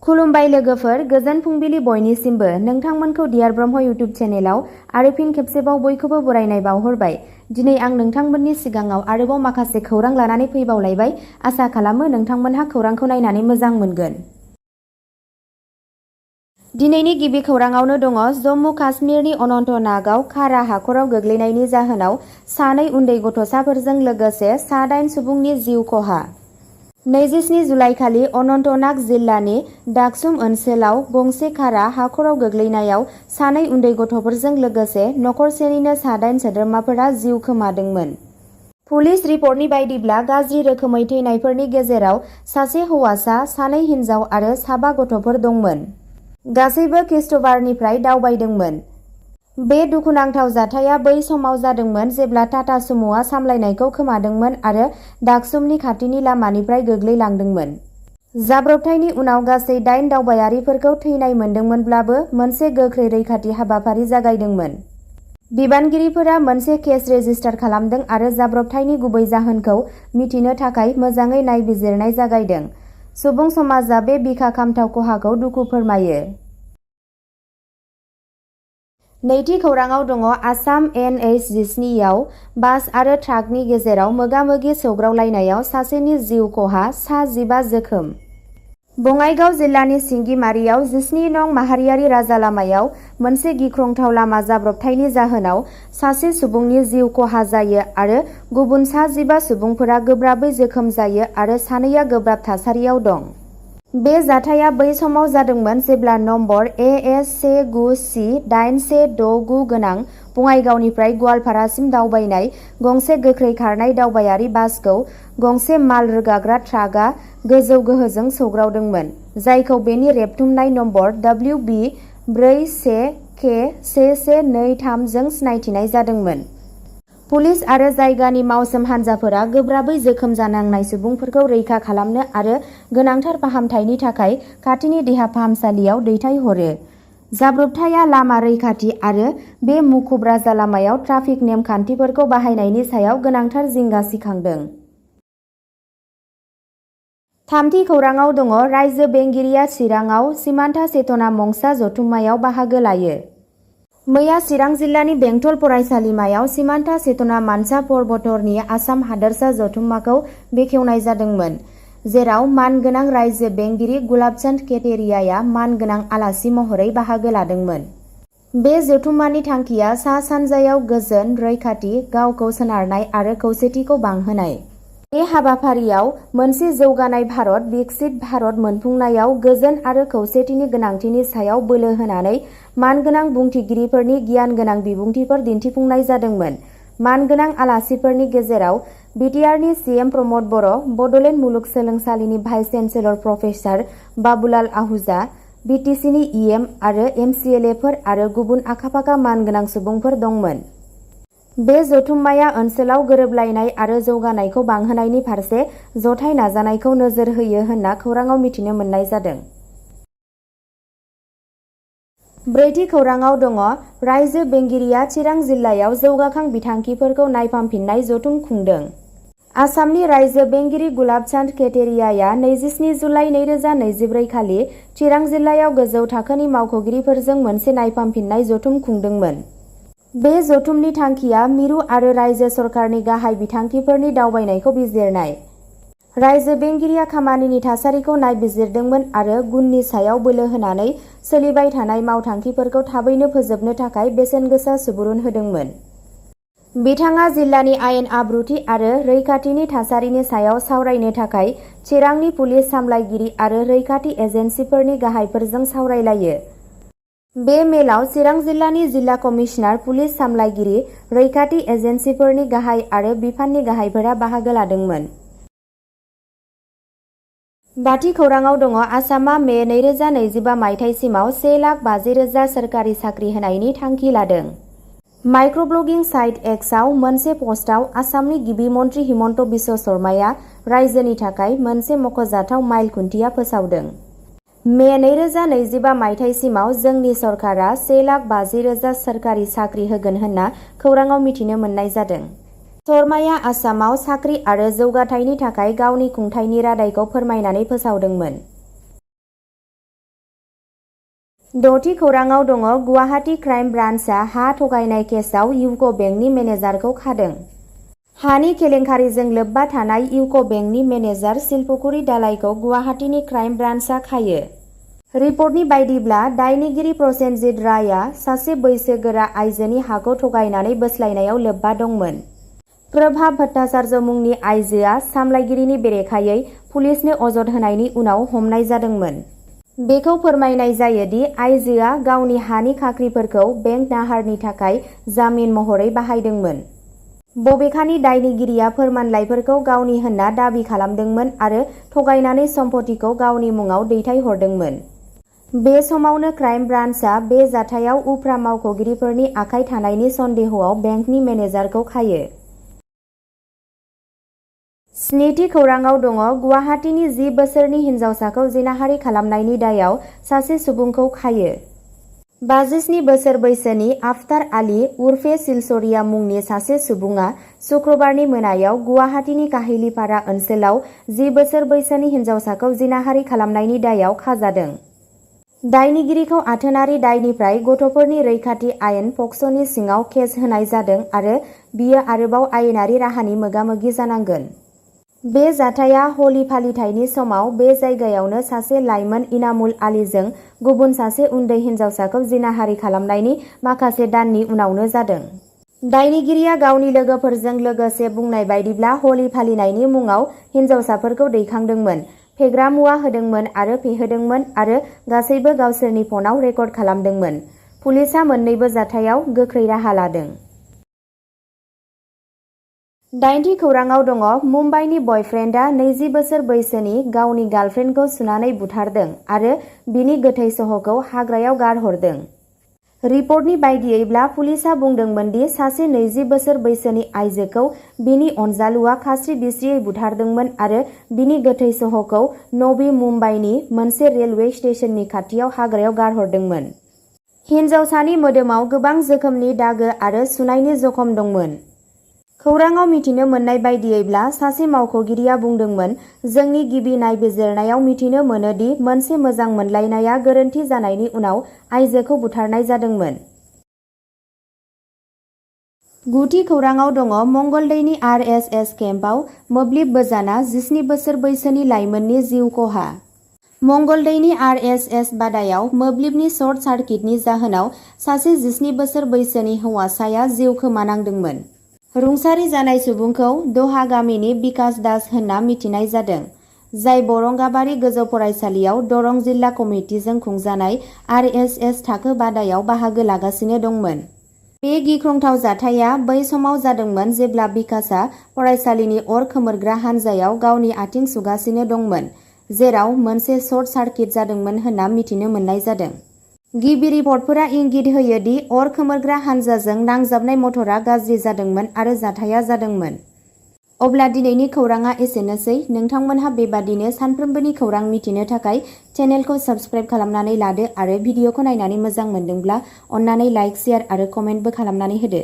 खुलुमबाय लोगोफोर, गोजोन फुंबिलि बयनिसिमबो। नोंथांमोनखौ डियार ब्रह्म इउट्युब चेनेलाव आरो फिन खेबसेबाव बयखौबो बरायनाय बावहरबाय। दिनै आं नोंथांमोननि सिगाङाव आरोबाव माखासे खौरां लानानै फैबावलायबाय। आसा खालामो नोंथांमोनहा खौरांखौ नायनानै मोजां मोनगोन। दिनैनि गिबि खौराङावनो दङ जम्मु काश्मीरनि अनन्तनागाव खारा हाखराव गोग्लैनायनि जाहोनाव सानै उन्दै गथ'साफोरजों लोगोसे सा8 सुबुंनि जिउ खहा। 27 जुलाइखालि अनन्तनाग जिल्लानि दाकसुम ओनसोलाव गंसे खारा हाखराव गोग्लैनायाव सानै उन्दै गथ'फोरजों लोगोसे नखरसेनिनो सा8 सोद्रोमाफोरा जिउ खोमादोंमोन। पुलिस रिपर्टनि बायदिब्ला गाज्रि रोखोमै थैनायफोरनि गेजेराव सासे हौवासा, सानै हिनजाव आरो साबा गथ'फोर दंमोन। गासैबो खृष्टबारनिफ्राय दावबायदोंमोन। बे दुखुनांथाव जाथाया बै समाव जादोंमोन जेब्ला टाटा सुम'आ सामलायनायखौ खोमादोंमोन आरो दाकसुमनि खाथिनि लामानिफ्राय गोग्लैलांदोंमोन। जाब्रबथायनि उनाव गासै 8 दावबायारिफोरखौ थैनाय मोनदोंमोनब्लाबो मोनसे गोख्रै रैखाथि हाबाफारि जागायदोंमोन। बिबानगिरिफोरा मोनसे केस रेजिस्टार खालामदों आरो जाब्रबथायनि गुबै जाहोनखौ मिथिनो थाखाय मोजाङै नायबिजिरनाय जागायदों। सुबुं समाजा बे बिखा खामथाव खहाखौ दुखु फोरमायो। नैथि खौराङाव दङ आसाम NH-17 आव बास आरो ट्राकनि गेजेराव मोगा-मोगि सौग्रावलायनायाव सासेनि जिउ खहा, सा 15 जोखोम। बङाइगाव जिल्लानि सिंगिमारियाव 17 नं माहारियारि राजालामायाव मोनसे गिख्रंथाव लामा जाब्रबथायनि जाहोनाव सासे सुबुंनि जिउ खहा जायो आरो गुबुन सा 15 सुबुंफोरा गोब्राबै जोखोम जायो आरो सानैया गोब्राब थासारियाव दं। बे जाथाया बै समाव जादोंमोन जेब्ला नम्बर AS 19C8169 गोनां बङाइगावनिफ्राय गवालपारासिम दावबायनाय गंसे गोख्रै खारनाय दावबायारि बासखौ गंसे माल रोगाग्रा ट्राकआ गोजौ गोहोजों सौग्रावदोंमोन, जायखौ बेनि रेबथुमनाय नम्बर WB 41K1123 जों सिनायथिनाय जादोंमोन। पुलिस आरो जायगानि मावसोम हान्जाफोरा गोब्राबै जोखोम जानांनाय सुबुंफोरखौ रैखा खालामनो आरो गोनांथार फाहामथायनि थाखाय खाथिनि देहा फाहामसालियाव दैथायहरो। जाब्रबथाया लामा रैखाथि आरो बे मुखुब राजालामायाव ट्राफिक नेम-खान्थिफोरखौ बाहायनायनि सायाव गोनांथार जिंगा सिखांदों। थामथि खौराङाव दङ रायजो बेंगिरिया चिराङाव सिमान्टा चेतना मंसा जथुम्मायाव बाहागो लायो। मैया चिरां जिल्लानि बेंटल फरायसालिमायाव सिमान्टा चेतना मानसा पर्बतरनि आसाम हादोरसा जथुम्माखौ बेखेवनाय जादोंमोन, जेराव मानगोनां रायजो बेंगिरि गुलाबचन्द केटेरियाया मानगोनां आलासि महरै बाहागो लादोंमोन। बे जथुम्मानि थांखिया सा-सानजायाव गोजोन, रैखाथि, गावखौ सोनारनाय आरो खौसेथिखौ बांहोनाय। बे हाबाफारियाव मोनसे जौगानाय भारत, विकसित भारत मोनफुंनायाव गोजोन आरो खौसेथिनि गोनांथिनि सायाव बोलो होनानै मानगोनां बुंथिगिरिफोरनि गियानगोनां बिबुंथिफोर दिन्थिफुंनाय जादोंमोन। मानगोनां आलासिफोरनि गेजेराव बिटिआरनि CM प्रमद बर', बड'लेण्ड मुलुगसोलोंसालिनि vice chancellor professor Babulal Ahuja, BTCनि EM आरो MCLAफोर आरो गुबुन आखा-फाखा मानगोनां सुबुंफोर दंमोन। बे जथुम्माया ओनसोलाव गोरोबलायनाय आरो जौगानायखौ बांहोनायनि फारसे जथाय नाजानायखौ नोजोर होयो होनना खौराङाव मिथिनो मोननाय जादों। ब्रैथि खौराङाव दङ रायजो बेंगिरिया चिरां जिल्लायाव जौगाखां बिथांखिफोरखौ नायफामफिननाय जथुम खुंदों। आसामनि रायजो बेंगिरि गुलाबचन्द केटेरियाया 27 जुलाइ 2024 खालि चिरां जिल्लायाव गोजौ थाखोनि मावख'गिरिफोरजों मोनसे नायफामफिननाय जथुम खुंदोंमोन। बे जथुमनि थांखिया मिरु आरो रायजो सरकारनि गाहाय बिथांखिफोरनि दावबायनायखौ बिजिरनाय। रायजो बेंगिरिया खामानिनि थासारिखौ नायबिजिरदोंमोन आरो गुननि सायाव बोलो होनानै सोलिबाय थानाय मावथांखिफोरखौ थाबैनो फोजोबनो थाखाय बेसेनगोसा सुबुरुन होदोंमोन। बिथाङा जिल्लानि आयेन आब्रुथि आरो रैखाथिनि थासारिनि सायाव सावरायनो थाखाय चिरांनि पुलिस सामलायगिरि आरो रैखाथि एजेन्सिफोरनि गाहायफोरजों सावरायलायो। बे मेलाव चिरां जिल्लानि जिल्ला कमिसनार, पुलिस सामलायगिरि, रैखाथि एजेन्सिफोरनि गाहाय आरो बिफाननि गाहायफोरा बाहागो लादोंमोन। बाथि खौराङाव दङ आसामआ मे 2025 मायथाइसिमाव 1,50,000 सोरखारि साख्रि होनायनि थांखि लादों। माइक्रब्लगिं साइट एक्सआव मोनसे पस्टआव आसामनि गिबि मन्त्रि हिमन्त बिश्व शर्माया रायजोनि थाखाय मोनसे मख'जाथाव माइल खुन्थिया फोसावदों। मे 2025 मायथाइसिमाव जोंनि सरकारा 1,50,000 सोरखारि साख्रि होगोन होनना खौराङाव मिथिनो मोननाय जादों। शर्माया आसामाव साख्रि आरो जौगाथायनि थाखाय गावनि खुंथायनि रादायखौ फोरमायनानै फोसावदोंमोन। द'थि खौराङाव दङ गुवाहाटी क्राइम ब्रान्चआ हा थगायनाय केसआव इउक' बेंकनि मेनेजारखौ खादों। हानि केलेंकारिजों लोब्बा थानाय इउक' बेंकनि मेनेजार सिलपुखुरि दालाइखौ गुवाहाटीनि क्राइम ब्रान्चआ खायो। रिपर्टनि बायदिब्ला दायनिगिरि प्रसेनजित रायआ सासे बैसोगोरा आइजोनि हाखौ थगायनानै बोस्लायनायाव लोब्बा दंमोन। प्रभाब भट्टाचार्य मुंनि आइजोआ सामलायगिरिनि बेरेखायै पुलिसनो अजद होनायनि उनाव हमनाय जादोंमोन। बेखौ फोरमायनाय जायोदि आइजोआ गावनि हानि खाख्रिफोरखौ बेंक दाहारनि थाखाय जामिन महरै बाहायदोंमोन। बबेखानि दायनिगिरिया फोरमानलाइफोरखौ गावनि होनना दाबि खालामदोंमोन आरो थगायनानै सम्पथिखौ गावनि मुङाव दैथायहरदोंमोन। बे समावनो क्राइम ब्रान्चआ बे जाथायाव उफ्रा मावख'गिरिफोरनि आखाइ थानायनि सन्देहआव बेंकनि मेनेजारखौ खायो। स्निथि खौराङाव दङ गुवाहाटीनि 10 बोसोरनि हिन्जावसाखौ जिनाहारि खालामनायनि दायाव सासे सुबुंखौ खायो। 57 बोसोर बैसोनि आफतार आली उर्फे सिलचरिया मुंनि सासे सुबुङा शुक्रबारनि मोनायाव गुवाहाटीनि काहिलिपारा ओनसोलाव 10 बोसोर बैसोनि हिन्जावसाखौ जिनाहारि खालामनायनि दायाव खाजादों। दायनिगिरिखौ आथोनारि दायनिफ्राय गथ'फोरनि रैखाथि आयेन पक्स'नि सिङाव केस होनाय जादों आरो बियो आरोबाव आयेनारि राहानि मोगा-मोगि जानांगोन। बे जाथाया हलि फालिथायनि समाव बे जायगायावनो सासे लाइमोन इनामुल आलीजों गुबुन सासे उन्दै हिन्जावसाखौ जिनाहारि खालामनायनि माखासे दाननि उनावनो जादों। दायनिगिरिया गावनि लोगोफोरजों लोगोसे बुंनाय बायदिब्ला हलि फालिनायनि मुङाव हिन्जावसाफोरखौ दैखांदोंमोन, फेग्रा मुवा होदोंमोन आरो फेहोदोंमोन आरो गासैबो गावसोरनि फनाव रेकर्ड खालामदोंमोन। पुलिसआ मोन्नैबो जाथायाव गोख्रै राहा लादों। 8थि खौराङाव दङ मुम्बाइनि बयफ्रेन्डआ 20 बोसोर बैसोनि गावनि गार्लफ्रेन्डखौ सुनानै बुथारदों आरो बिनि गोथै सह'खौ हाग्रायाव गारहरदों। रिपर्टनि बायदियैब्ला पुलिसआ बुंदोंमोन दि सासे 20 बोसोर बैसोनि आइजोखौ बिनि अनजालुआ खास्रि-बिस्रियै बुथारदोंमोन आरो बिनि गोथै सह'खौ नवी मुम्बाइनि मोनसे रेलवे स्टेशननि खाथियाव हाग्रायाव गारहरदोंमोन। हिन्जावसानि मोदोमाव गोबां रोखोमनि दागो आरो सुनायनि जखम दंमोन। खौराङाव मिथिनो मोननाय बायदियैब्ला सासे मावख'गिरिया बुंदोंमोन, जोंनि गिबि नायबिजिरनायाव मिथिनो मोनो दि मोनसे मोजां मोनलायनाया गोरोन्थि जानायनि उनाव आइजोखौ बुथारनाय जादोंमोन। 9थि खौराङाव दङ मंगलदैनि आरएसएस केम्पआव मोब्लिब बोजाना 17 बोसोर बैसोनि लाइमोननि जिउ खहा। मंगलदैनि आरएसएस बादायाव मोब्लिबनि सर्ट सार्किटनि जाहोनाव सासे 17 बोसोर बैसोनि हौवासाया जिउ खोमानांदोंमोन। रुंसारि जानाय सुबुंखौ दहा गामिनि बिकास दास होनना मिथिनाय जादों, जाय बरंगाबारि गोजौ फरायसालियाव दरं जिल्ला कमिटिजों खुंजानाय आरएसएस थाखो बादायाव बाहागो लागासिनो दंमोन। बे गिख्रंथाव जाथाया बै समाव जादोंमोन जेब्ला बिकासआ फरायसालिनि अर खोमोरग्रा हानजायाव गावनि आथिं सुगासिनो दंमोन, जेराव मोनसे सर्ट सार्किट जादोंमोन होनना मिथिनो मोननाय जादों। गिबि रिपर्टफोरा इंगित होयो दि अर खोमोरग्रा हानजाजों नांजाबनाय मटरा गाज्रि जादोंमोन आरो जाथाया जादोंमोन। अब्ला दिनैनि खौराङा एसेनोसै। नोंथांमोनहा बेबादिनो सानफ्रोमबोनि खौरां मिथिनो थाखाय चेनेलखौ साबस्क्राइब खालामनानै लादो आरो भिडिअखौ नायनानै मोजां मोनदोंब्ला अन्नानै लाइक, शेयार आरो कमेन्टबो खालामनानै होदो।